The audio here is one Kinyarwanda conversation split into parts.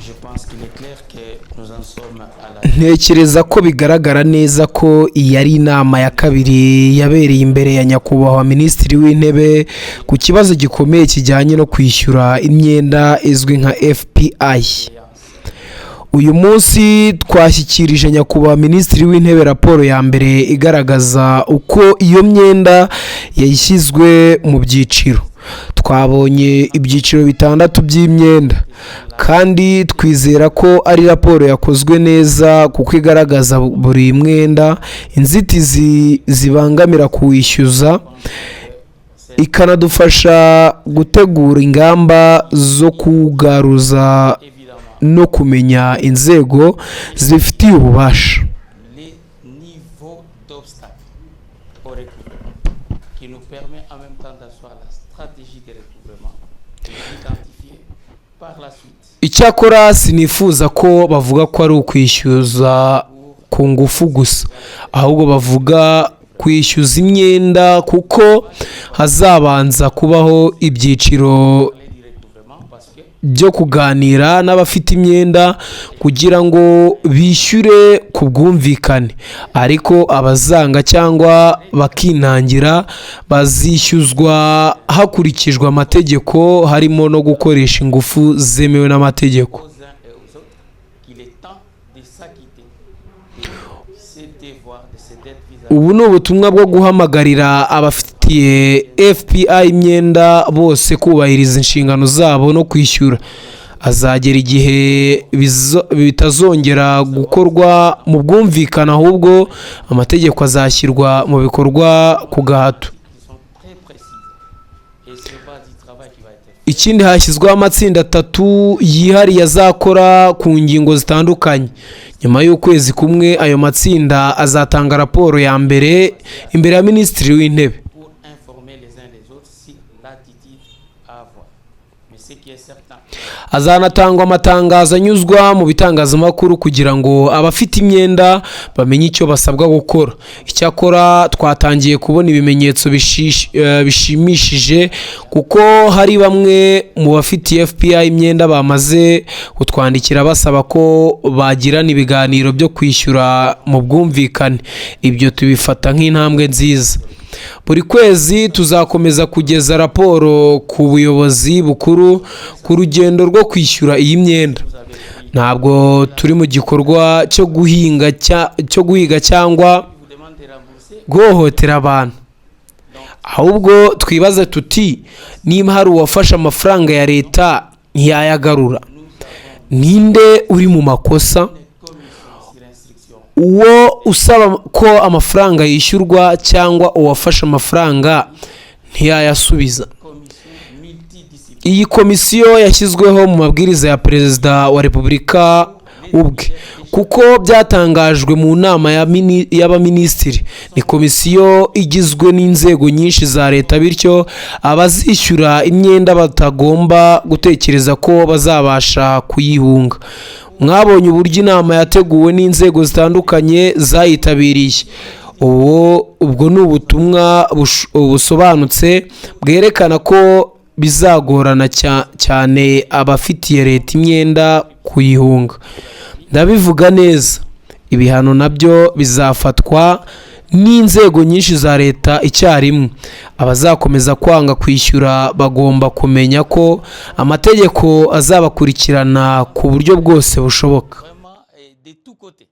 Je pense qu'il est clair que nous en sommes à la Ntekereza ko bigaragara neza ko iyi ari inama ya kabiri yabereye imbere ya Nyakubahwa Minisitiri w'Intebe ku kibazo gikomeye kijyanye no kwishyura imyenda izwi nka FPI. Uyu munsi twashyikirije Nyakubahwa Minisitiri w'Intebe raporo ya mbere igaragaza uko iyo myenda yashyizwe mu byiciro. Twabonye ibyiciro bitandatu by'imyenda, kandi twizera ko ari raporo yakozwe neza kuko igaragaza buri mwenda, inzitizi zibangamira kuwishyuza, ikanadufasha gutegura ingamba zo kugaruza no kumenya inzego zibifitiye ububasha. Les niveaux d'obstacles au recouvrement, qui nous permet en même temps d'asseoir la stratégie de recouvrement et d'identifier par la suite Icyakora sinifuza ko bavuga ko ari ukwishyuza ku ngufu gusa, ahubwo bavuga kwishyuza imyenda, kuko hazabanza kubaho ibyiciro parler du recouvrement parce que byo kuganira n'abafite imyenda kugira ngo bishyure ku bwumvikane, ariko abazanga cyangwa bakinangira bazishyuzwa hakurikijwe amategeko, harimo no gukoresha ingufu zemewe n'amategeko. Aux uns et aux autres qu'il est temps de s'acquitter de ses devoirs, de ses dettes vis-à-vis Ubu ni ubutumwa bwo guhamagarira abafitiye FPI imyenda bose kubahiriza inshingano zabo no kwishyura. Azagera igihe bitazongera gukorwa mu bwumvikane, ahubwo amategeko azashyirwa mu bikorwa ku gahato. Qui sont très précises. Et c'est base du travail qui va être fait. Ikindi, hashyizweho amatsinda atatu yihariye azakora ku ngingo zitandukanye. Nyuma y'ukwezi kumwe, ayo matsinda azatanga raporo ya mbere imbere ya Minisitiri w'Intebe. Pour informer les uns les autres sur l'attitude à avoir. Mais ce qui est certain, Hazanatangwa amatangazo anyuzwa mu bitangazamakuru kugira ngo abafite imyenda bamenye icyo basabwa gukora. Icyakora twatangiye kubona ibimenyetso bishimishije, kuko hari bamwe mu bafitiye FPI imyenda bamaze kutwandikira basaba ko bagirana ibiganiro byo kwishyura mu bwumvikane. Ibyo tubifata nk'intambwe nziza. Buri kwezi tuzakomeza kugeza raporo ku buyobozi bukuru ku rugendo rwo kwishyura iyi myenda. Ntabwo turi mu gikorwa cyo guhiga cyangwa vous demande de rembourser. guhohotera abantu, ahubwo twibaze tuti: niba hari uwafashe amafaranga ya leta ntiyayagarura, ninde uri mu makosa? Une commission sur instruction Uwo usaba ko amafaranga yishyurwa cyangwa uwafashe amafaranga ntiyayasubiza? Commission multidisciplinaire. Iyi komisiyo yashyizweho mu mabwiriza ya Perezida wa Repubulika ubwe, kuko byatangajwe mu nama y'abaminisitiri. Ni komisiyo igizwe n'inzego nyinshi za leta, bityo abazishyura imyenda batagomba gutekereza ko bazabasha kuyihunga. Mwabonye uburyo inama yateguwe n'inzego zitandukanye zayitabiriye. Ubwo ni ubutumwa busobanutse bwerekana ko bizagorana cyane abafitiye leta imyenda kuyihunga. Ndabivuga neza, ibihano nabyo bizafatwa n'inzego nyinshi za leta icyarimwe. Abazakomeza kwanga kwishyura bagomba kumenya ko amategeko azabakurikirana ku buryo bwose bushoboka. Vraiment, de tous côtés.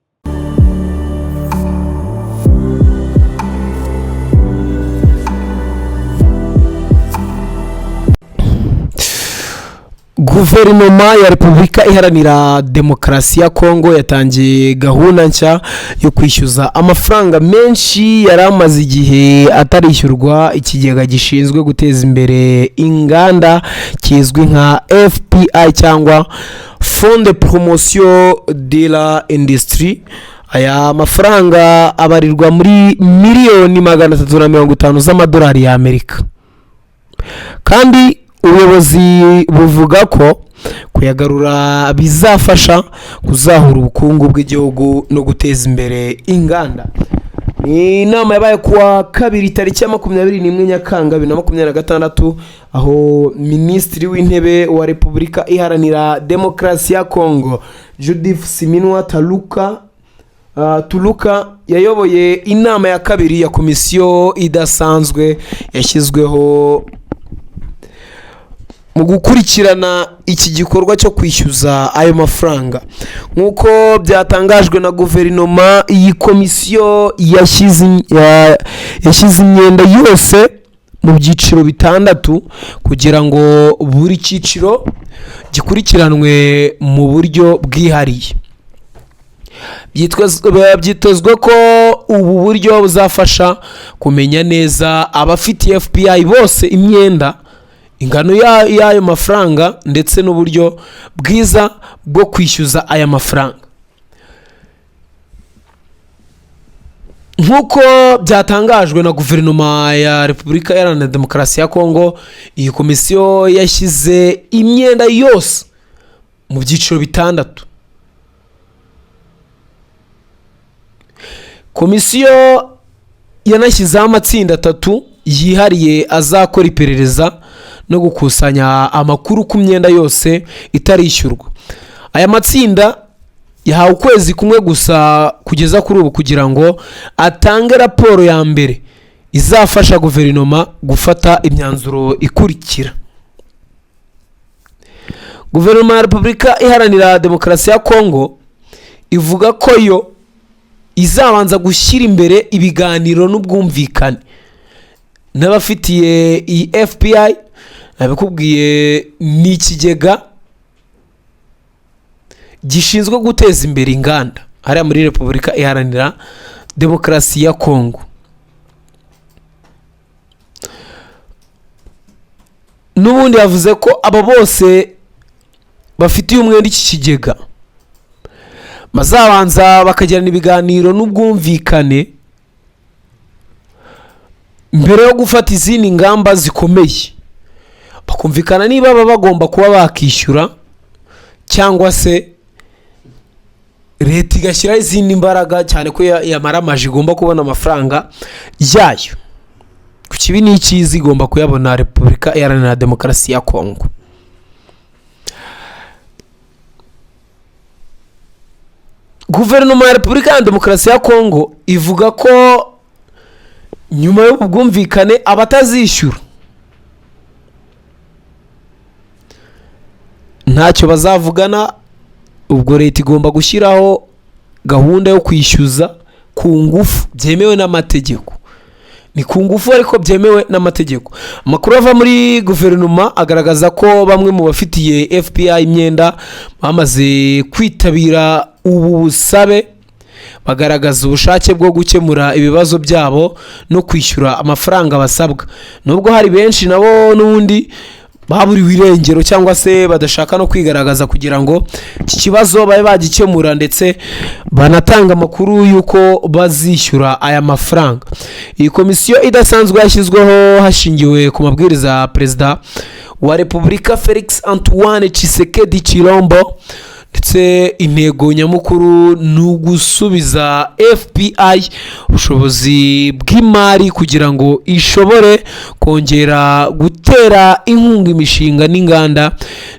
Guverinoma ya Repubulika Iharanira Demokarasi ya Kongo yatangiye gahunda nshya yo kwishyuza amafaranga menshi yari amaze igihe atarishyurwa ikigega gishinzwe guteza imbere inganda kizwi nka FPI cyangwa Fond de Promotion de la Industrie. Aya mafaranga abarirwa muri miliyoni 350 z'amadolari y'Amerika, kandi ubuyobozi buvuga ko kuyagarura bizafasha kuzahura ubukungu bw'igihugu no guteza imbere inganda. Ni inama yabaye kuwa kabiri, tariki ya 21 Nyakanga 2026, aho Minisitiri w'Intebe wa Repubulika Iharanira Demokarasi ya Kongo, Judith Suminwa Tuluka, yayoboye inama ya kabiri ya komisiyo idasanzwe yashyizweho mu gukurikirana iki gikorwa cyo kwishyuza ayo mafaranga. Nk'uko byatangajwe na guverinoma, iyi komisiyo yashyize imyenda yose mu byiciro bitandatu kugira ngo buri cyiciro gikurikiranwe mu buryo bwihariye. Byitezwe ko ubu buryo buzafasha kumenya neza abafitiye FPI bose imyenda, ingano y'ayo mafaranga ndetse n'uburyo bwiza bwo kwishyuza aya mafaranga. Nk'uko byatangajwe na guverinoma ya Repubulika Iharanira Demokarasi ya Kongo, iyi komisiyo yashyize imyenda yose mu byiciro bitandatu. Komisiyo yanashyizeho amatsinda atatu yihariye azakora iperereza no gukusanya amakuru ku myenda yose itarishyurwa. Aya matsinda yahawe ukwezi kumwe gusa kugeza kuri ubu kugira ngo atange raporo ya mbere izafasha guverinoma gufata imyanzuro ikurikira. Guverinoma ya Repubulika Iharanira Demokarasi ya Kongo ivuga ko yo izabanza gushyira imbere ibiganiro n'ubwumvikane n'abafitiye iyi FPI. Nabikubwiye, ni ikigega gishinzwe guteza imbere inganda hariya muri Repubulika Iharanira Demokarasi ya Kongo. N'ubundi yavuze ko aba bose bafitiye umwenda iki kigega bazabanza bakagirana ibiganiro n'ubwumvikane mbere yo gufata izindi ngamba zikomeye, bakumvikana niba baba bagomba kuba bakishyura cyangwa se leta igashyiraho izindi mbaraga, cyane ko yamaramaje igomba kubona amafaranga yayo. Ku kibi n'icyiza igomba kuyabona Repubulika Iharanira Demokarasi ya Kongo. Guverinoma ya Repubulika ya Demokarasi ya Kongo ivuga ko nyuma y'ubu bwumvikane abatazishyura ntacyo bazavugana. Ubwo leta igomba gushyiraho gahunda yo kwishyuza ku ngufu byemewe n'amategeko. Ni ku ngufu ariko byemewe n'amategeko. Amakuru ava muri guverinoma agaragaza ko bamwe mu bafitiye FPI imyenda bamaze kwitabira ubu busabe, bagaragaza ubushake bwo gukemura ibibazo byabo no kwishyura amafaranga basabwa, nubwo hari benshi nabo n'ubundi baburiwe irengero cyangwa se badashaka no kwigaragaza kugira ngo iki kibazo babe bagikemura, ndetse banatanga amakuru y'uko bazishyura aya mafaranga. Iyi komisiyo idasanzwe yashyizweho hashingiwe ku mabwiriza ya Perezida wa Repubulika Felix Antoine Tshisekedi Chilombo, ndetse intego nyamukuru ni ugusubiza FPI ubushobozi bw'imari kugira ngo ishobore kongera gutera inkunga imishinga n'inganda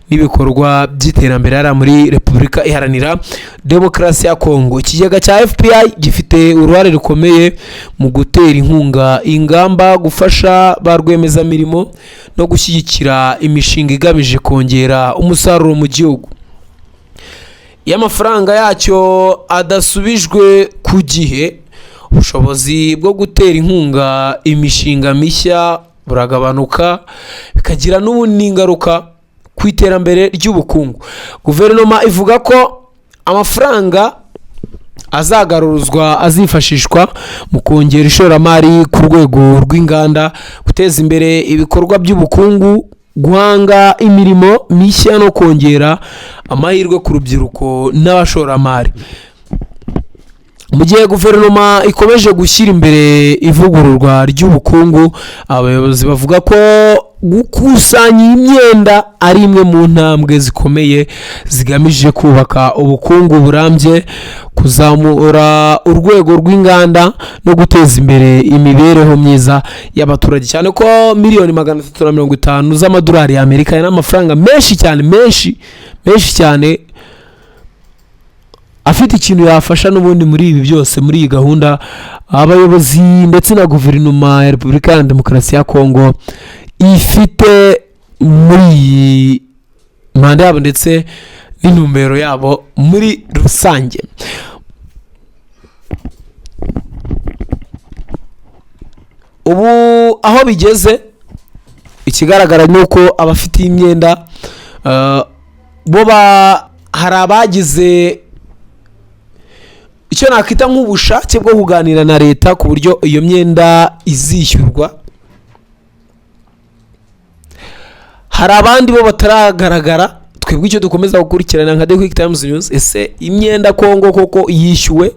n'ibikorwa by'iterambere hariya muri Repubulika Iharanira Demokarasi ya Kongo. Ikigega cya FPI gifite uruhare rukomeye mu gutera inkunga ingamba, gufasha ba rwiyemezamirimo no gushyigikira imishinga igamije kongera umusaruro mu gihugu. Iyo amafaranga yacyo adasubijwe ku gihe, ubushobozi bwo gutera inkunga imishinga mishya buragabanuka, bikagira n'ubundi n'ingaruka ku iterambere ry'ubukungu. Guverinoma ivuga ko amafaranga azagaruruzwa azifashishwa mu kongera ishoramari ku rwego rw'inganda, guteza imbere ibikorwa by'ubukungu, guhanga imirimo mishya no kongera amahirwe ku rubyiruko n'abashoramari. Mu gihe guverinoma ikomeje gushyira imbere ivugururwa ry'ubukungu, abayobozi bavuga ko Gukusanya iyi myenda ari imwe mu ntambwe zikomeye zigamije kubaka ubukungu burambye, kuzamura urwego rw'inganda no guteza imbere imibereho myiza y'abaturage, cyane ko 350,000,000 z'amadolari y'Amerika ni amafaranga menshi cyane, menshi menshi cyane, afite ikintu yafasha n'ubundi muri ibi byose, muri iyi gahunda abayobozi ndetse na guverinoma ya Repubulika ya Demokarasi ya Kongo ifite muri iyi manda yabo ndetse n'intumbero yabo muri rusange. Ubu aho bigeze, ikigaragara ni uko abafite imyenda bo hari abagize icyo nakwita nk'ubushake bwo kuganira na leta ku buryo iyo myenda izishyurwa. Hari abandi bo bataragaragara. Twebwe icyo dukomeza gukurikirana nka The Quick Times News: ese imyenda Kongo koko yishyuwe,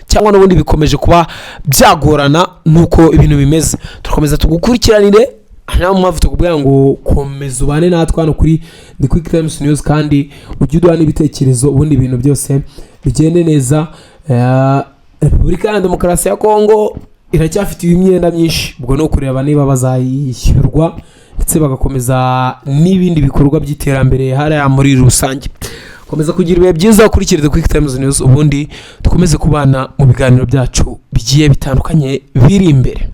cyangwa n'ubundi bikomeje kuba byagorana? Nuko ibintu bimeze, turakomeza tugukurikiranire. Niyo mpamvu tukubwira ngo komeza ubane natwe hano kuri The Quick Times News, kandi ujye uduha n'ibitekerezo, ubundi ibintu byose bigende neza. Repubulika ya Demokarasi ya Kongo iracyafite imyenda myinshi, ubwo ni ukureba niba bazayishyurwa ndetse bagakomeza n'ibindi bikorwa by'iterambere hariya muri rusange. Komeza kugira ibihe byiza, ukurikire The Quick Times News, ubundi dukomeze kubana mu biganiro byacu bigiye bitandukanye biri imbere.